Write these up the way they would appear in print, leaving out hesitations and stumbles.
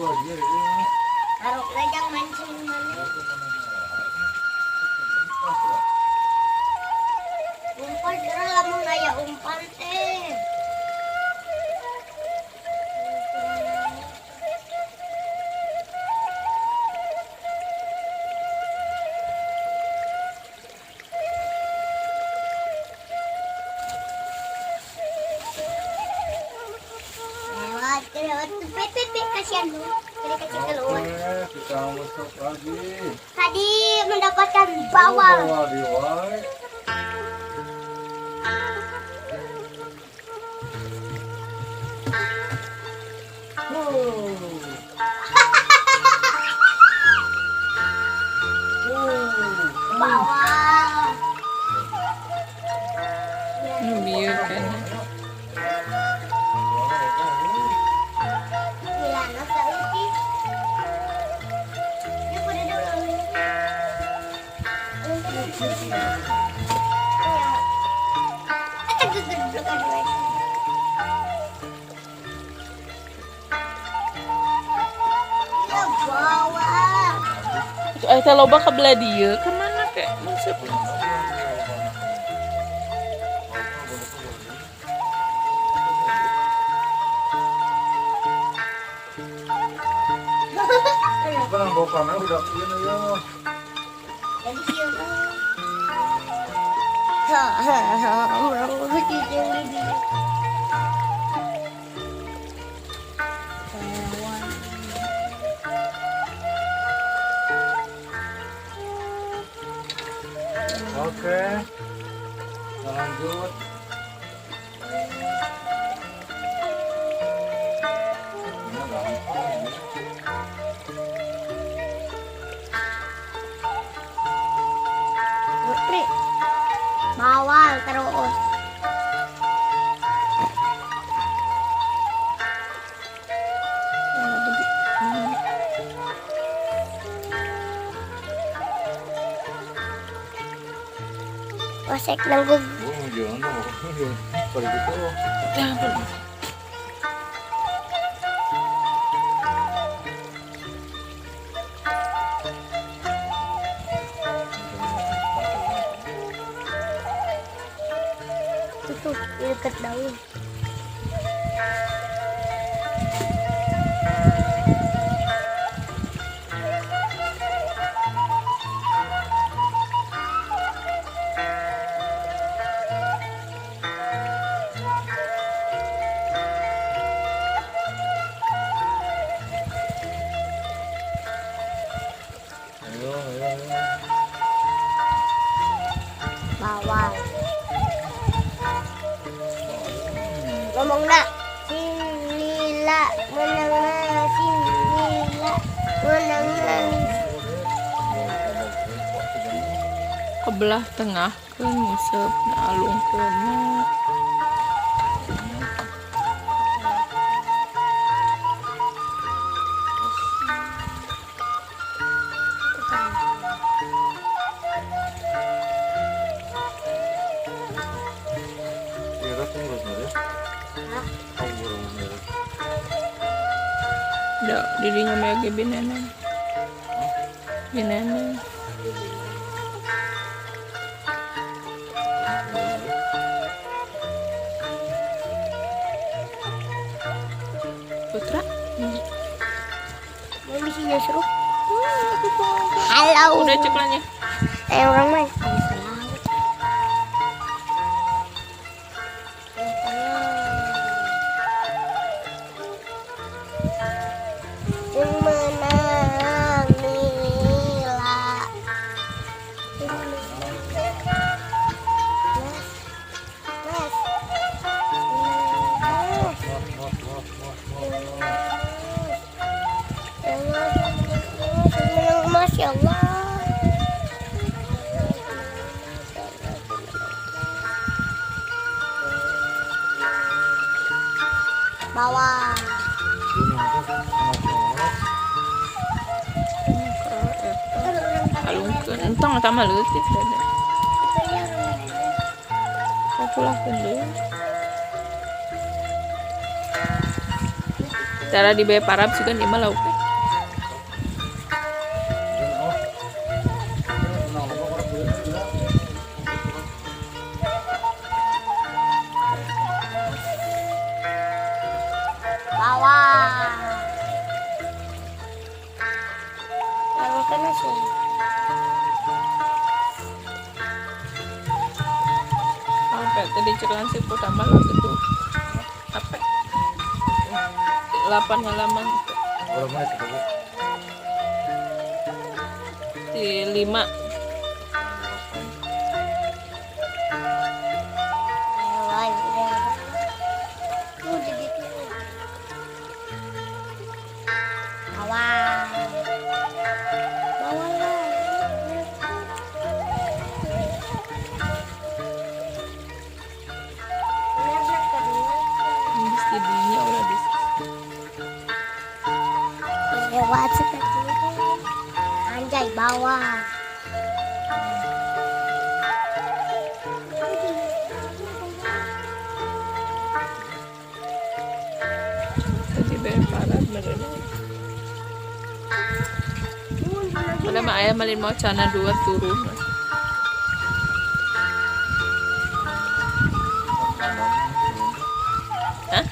Taruh lejang mancing mana? Umpan kira lamun aya umpan teh. Kasihan dulu, kecil keluar. Oke, kita masuk lagi. Tadi mendapatkan bawal. Bawal. Bawal. Nu bieu kan. Teh loba ka belah dieu ka mana kek maksud. Bang, bawa kamera udah kieu ya. Jadi kieu. Oke, kita lanjut. Ini gampang ini. Bawal terus. Osek nanggung. Oh, jangan dong. Pada gitu. Itu dekat daun. Ayo, ayo, ayo. Bawal. Ngomong nak, Sinila menang na, Sinila menang na. Kebelah tengah ke nguseup na alungkeun na. Da dirinya mah ge bineneng. Bineneng. Putra. Mau bisa nyuruh. Halo. Udah cek lagi. Orang main. Menang Nila. Mas, mas, mas, ya Allah. Bawah. Alungkeun entong eta mah leutik da. Kapulahkeun deui. Cara di parab sugan ieu mah lauk teh. Bawah. Lalu kena sih. Sampai tadi celan sih pertama lah itu. Apa? 8 halaman. Berapa menit itu, Bu? Di 5. Anjay bawah. Tadi parah bener. Ada mah ayah malin mau cana 2 turun. Hah?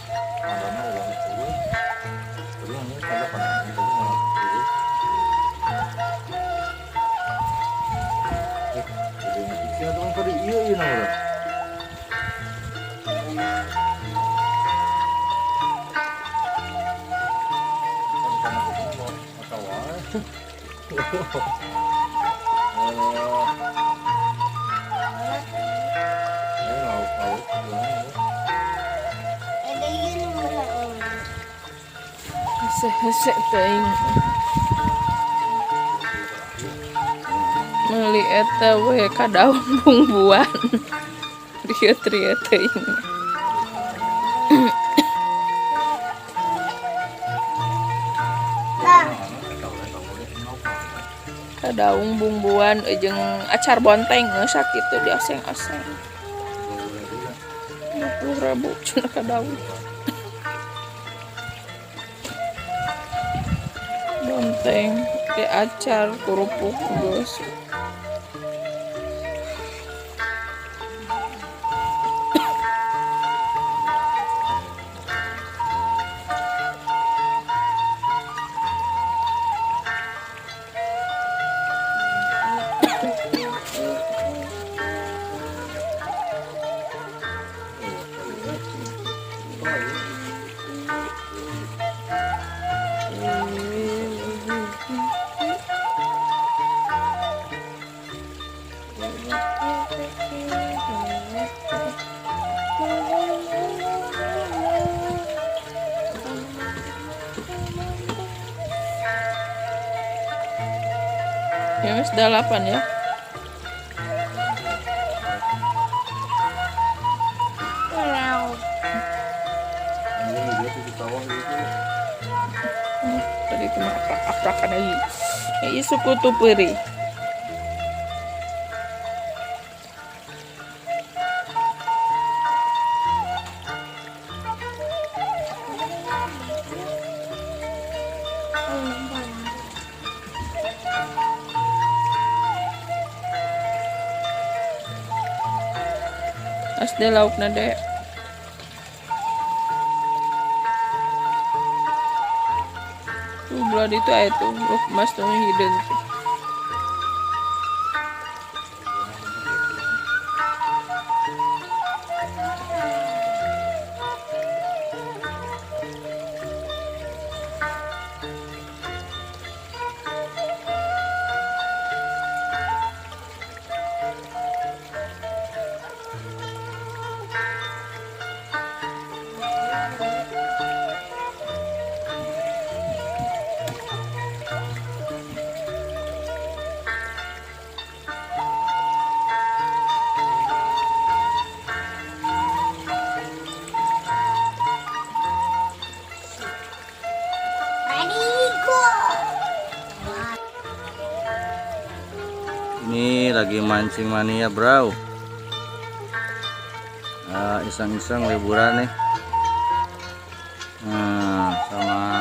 Hese teuing. Meuli eta we ka daun bungbuan. Rieu-rieu teuing. Ka daun bungbuan jeung acar bonteng geus sakitu dioseng-oseng. 20.000 cenah ka daun. Bonteng, di acar, kerupuk, geus. Ya wis 8 ya. Tadi itu mah aprak-aprakan lagi. Ya suku tuperi. Asli lauk na dek. Tuh belah itu aja tuh, loh mas tuh hidden tuh. Ini lagi mancing mania, bro. Iseng-iseng liburan nih. Nah, sama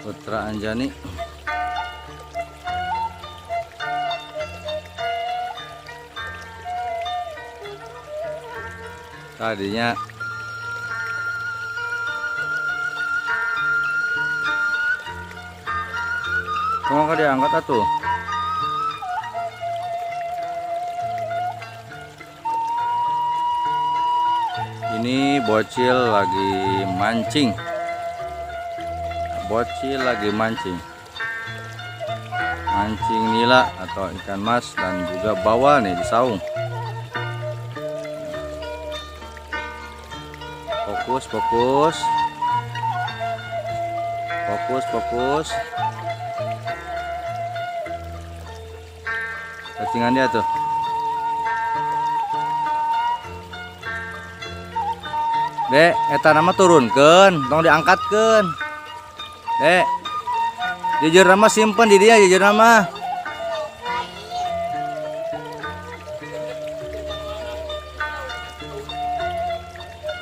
Putra Anjani. Tadinya Tunggu diangkat atuh. Ini bocil lagi mancing. Bocil lagi mancing. Mancing nila atau ikan mas dan juga bawal nih di saung. Fokus, fokus. Fokus, fokus. Cacingan dia tuh. Dek, eta nama turunkeun, tong diangkatkeun. Dek. Jujur nama simpen di dia, jujur nama.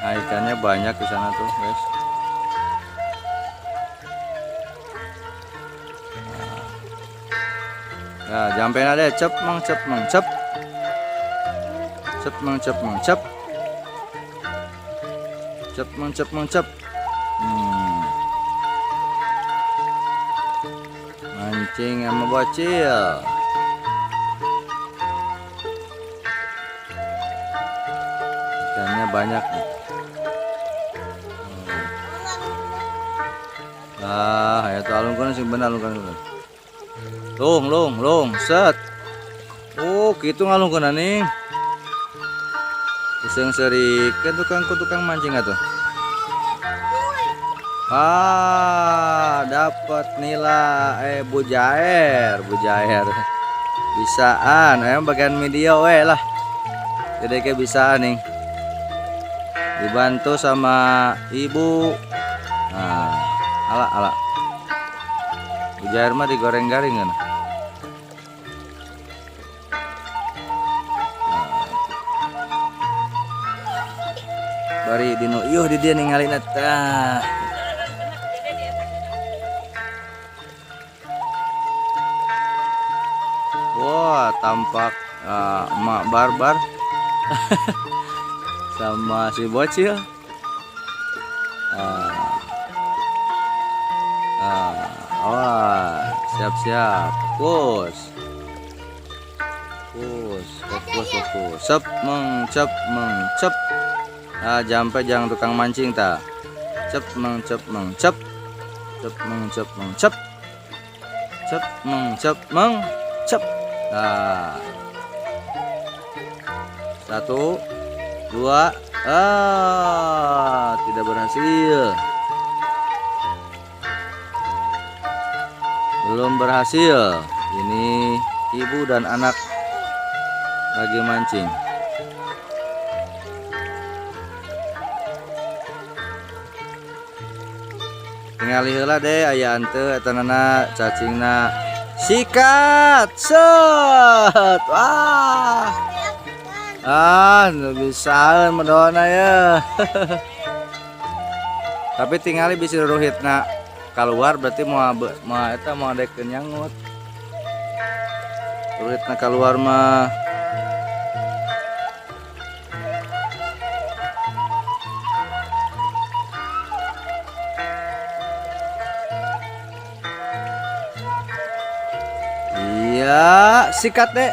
Nah, ikannya banyak di sana tuh, guys. Nah, jampein aja, cep mang cep mang cep. Cep mang cep mang cep. Cep mang cep mang cep. Mancing sama bocil. Ikannya banyak nih. Ah, ya tuh alungkeun sing bener alungkeun. Lung lung lung set. Oh, gitu ngalungkeun nih. Iseng serikeun tukang tukang mancing atuh. Ah, dapat nila bujair, bujair. Bisaan, emang bagian media we lah. Jadi kayak bisaan nih. Dibantu sama ibu. Nah, ala ala. Bujair mah digoreng garing kan. Nah, bari dino iuh di dia ningali tah. Wah, tampak emak barbar sama si bocil. Wah, siap-siap, fokus, fokus, fokus, fokus. Sep, mengcep, mengcep. Ah, jampe jangan tukang mancing ta. Cep, mengcep, mengcep, cep, mengcep, mengcep, cep, mengcep, mengcep. Nah, 1, 2, tidak berhasil. Belum berhasil. Ini ibu dan anak lagi mancing. Tingali heula deh aya henteu eta nana cacingna. Sikat, set, wah, ah, nu bisaan medona ya. Tapi tingali bisi ruhitna keluar berarti mau mau eta mau adekeun nyangut. Ruhitna keluar mah. Iya, sikat dek.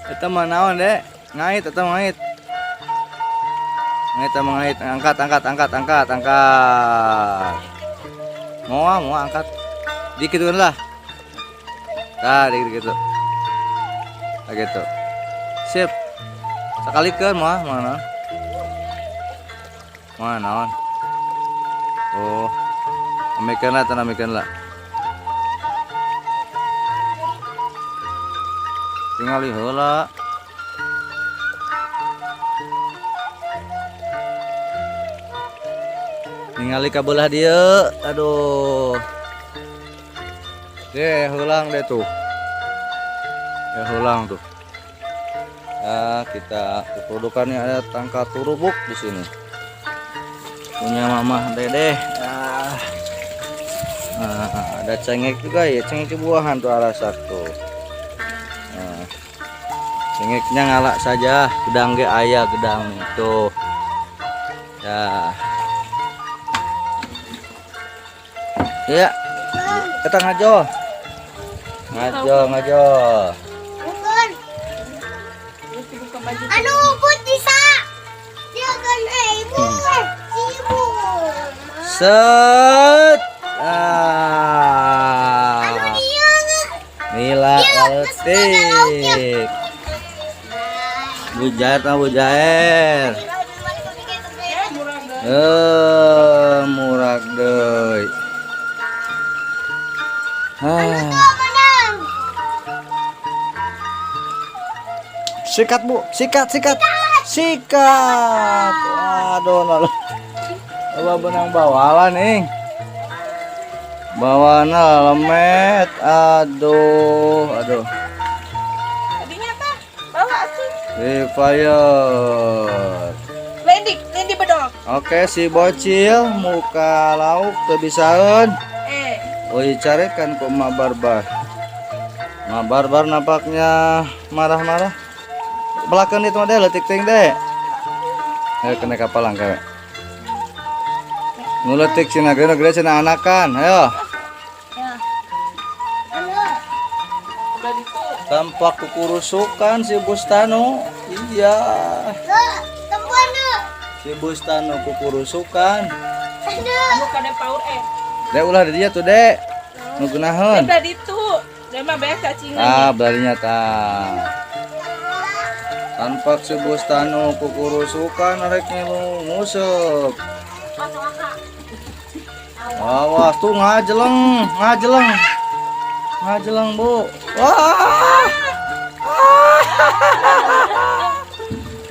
Eta mah naon dek? Ngait eta mah ngait. Ngait mah ngait. Angkat, angkat, angkat, angkat, angkat. Moal, moal angkat. Dikituin lah. Tah, dikit gitu. Tah gitu. Sip. Sakalikeun moal mana? Moal naon? Oh. Amikeun lah, tanah amikeun lah. Tingali heula. Ningali ka belah dieu. Aduh. Deh heulang deh tuh. Ya heulang tuh. Nah, kita keprodukannya ada tangka turubuk di sini. Punya Mamah Dedeh. Ah. Nah, ada cengek juga ya, cengek buahan tuh alasak tuh. Nah, cengeknya ngalak saja, gedang ge aya gedang itu. Ya. Iya. Kita ngajo. Ngajo, ngajo. Bukan. Terus dibuka baju. Anu pun bisa. Dia kan ibu. Si ibu. Set. Ah. Anu dia nggak. Nila letik. Bujair ta bujair. Eh, murag deui. Ah. Menang. Sikat, Bu, sikat, sikat. Sikat. Waduh, lalu. Apa benang bawalan nih? Bawana lemet. Aduh, aduh. Tadinya tah, bawa atuh. Free Fire. Lendi, lendi bedok. Oke, si bocil muka lauk teu bisaeun. Eh, Oi, carekan ku Mak Barbar. Mak Barbar nampaknya marah-marah. Belakang itu deh, letik ting deh. Eh, kena kapal langka. Nguletik cina gede gede cina anakan, ayo. Ya. Anu. Udah itu. Tampak kukurusukan si Bustano. Iya, Tuh, temuan tuh. si Bustano kukurusukan. Anu. Anu kade paur eh. Dek ulah di dia tuh, Dek. Nu geunaheun. Udah itu. Dia mah beas cacingan. Ah, belarinya tah. Tampak si Bustano kukurusukan rek ngilu nguseup. Awas tuh ngajeleng, ngajeleng. Ngajeleng, Bu. Wah.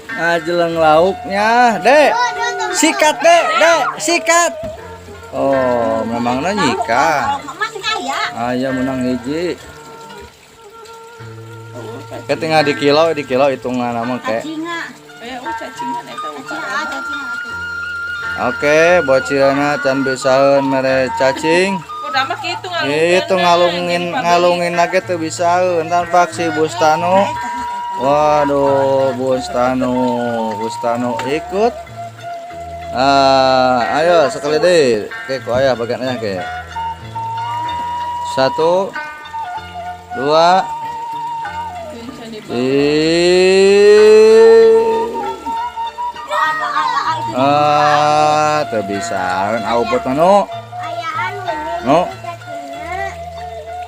Ngajeleng lauknya, Dek. Sikat, Dek, Dek, sikat. Oh, memangnya nyikat. Masih kaya. Ayah menang hiji. Kayak tinggal di kilo hitungan nama kayak. Cacinga. Eh, oh cacingan eta bukan. Cacinga, cacinga tuh. Oke, bocilna can bisaeun mere cacing. Udah mah kitu ngalungkeun. Itu ngalungin ngalungin lagi tuh bisaeun tanpa si Bustano. Waduh, Bustano, Bustano ikut. Ah, ayo sekali deh. Oke, ku ayah bagian ayah ke. Satu, dua, tiga. Ah, teu bisa. Aupet anu. Aya anu ini No. cacinga.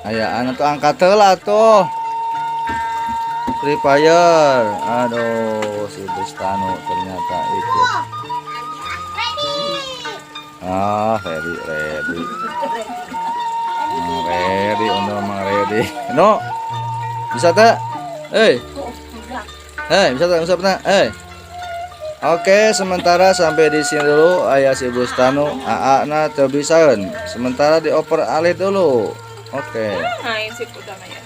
Ayaan atuh angkat heula atuh. Free Fire. Aduh, si Bustano ternyata ikut. Ready. Ah, ready, ready. Ready, untuk emang ready. No. Bisa tak? Hei. Hei, bisa tak? Bisa tak? Hei. Oke, sementara sampai di sini dulu ayah si Bustano AA na teu bisaeun. Sementara dioper alih dulu. Oke. Main sih udah mah ya.